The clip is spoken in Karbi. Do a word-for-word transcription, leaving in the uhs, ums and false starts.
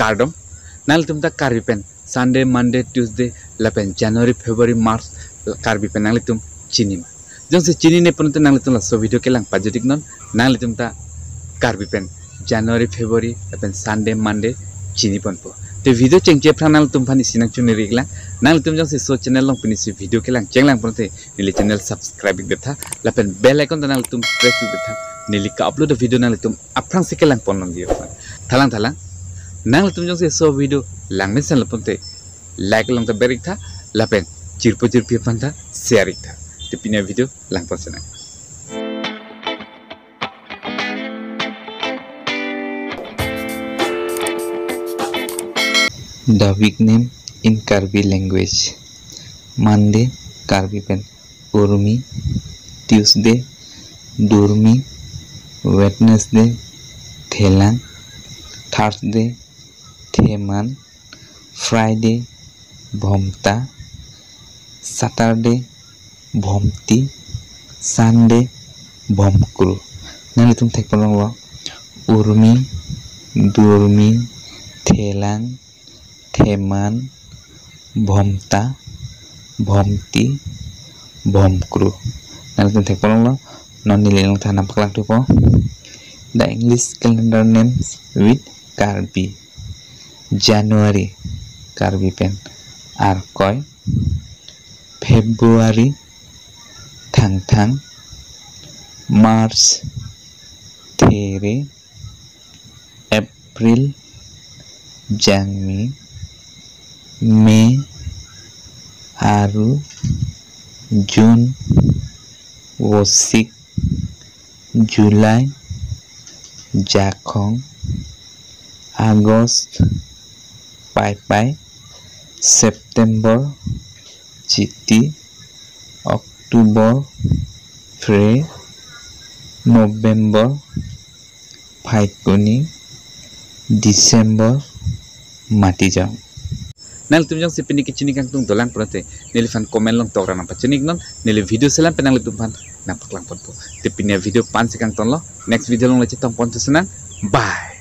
kardom. Nanglitum ta Karbi pen Sunday, Monday, Tuesday, lapen January, February, March, Karbi pen nanglitum chini ma? Jongsi chinine pulote nanglitum laso video kelang pajut iknon, nanglitum ta Karbi pen January, February, lapen Sunday, Monday chini ponpo. Te video chengche aphrang nanglitum aphan isi nangchongneri iklang, nanglitum jongsi laso channel along pinisi video kelang chenglang pulote neli channel subscribe ik detha, lapen bell icon ta nanglitum press ik detha, neli ka-upload video nanglitum aphrangsi kelang pon longji aphan. Thalang thalang, nanglitum jongsi laso video langmesen lo pulote like along ta ber ik tha, lapen jirpo jirpi aphan ta share ik tha. Te pini avideo lang pon senang. The week name in Karbi language. Monday, Karbi pen urmi. Tuesday, durmi. Wednesday, thelang. Thursday, theman. Friday, bhomta. Saturday, bhomti. Sunday, bhomkru. Nanglitum thekpon longlo. Urmi, durmi, thelang, theman, bhomta, bhomti, bhomkru. Nanglitum thekpon longlo. Non neli along than nangpaklang thupo. The English calendar names with Karbi. January, Karbi pen Arkoi. February, Thangthang. March, There. April, Jangmi. May, Aru. June, Vosik. July, Jakhong. August, Paipai. September, Chiti. October, Phre. November, Phaikuni. December, Matijong. Nanglitum jongsi pini kechini kangtung dolang pulote neliphan comment along tokra nangpachini iknon, neli video selam pen nanglitum aphan nangpaklang ponpo. Te pini avideo la-ansi kangtonlo, next video along le chetong pon thu senang. Bye.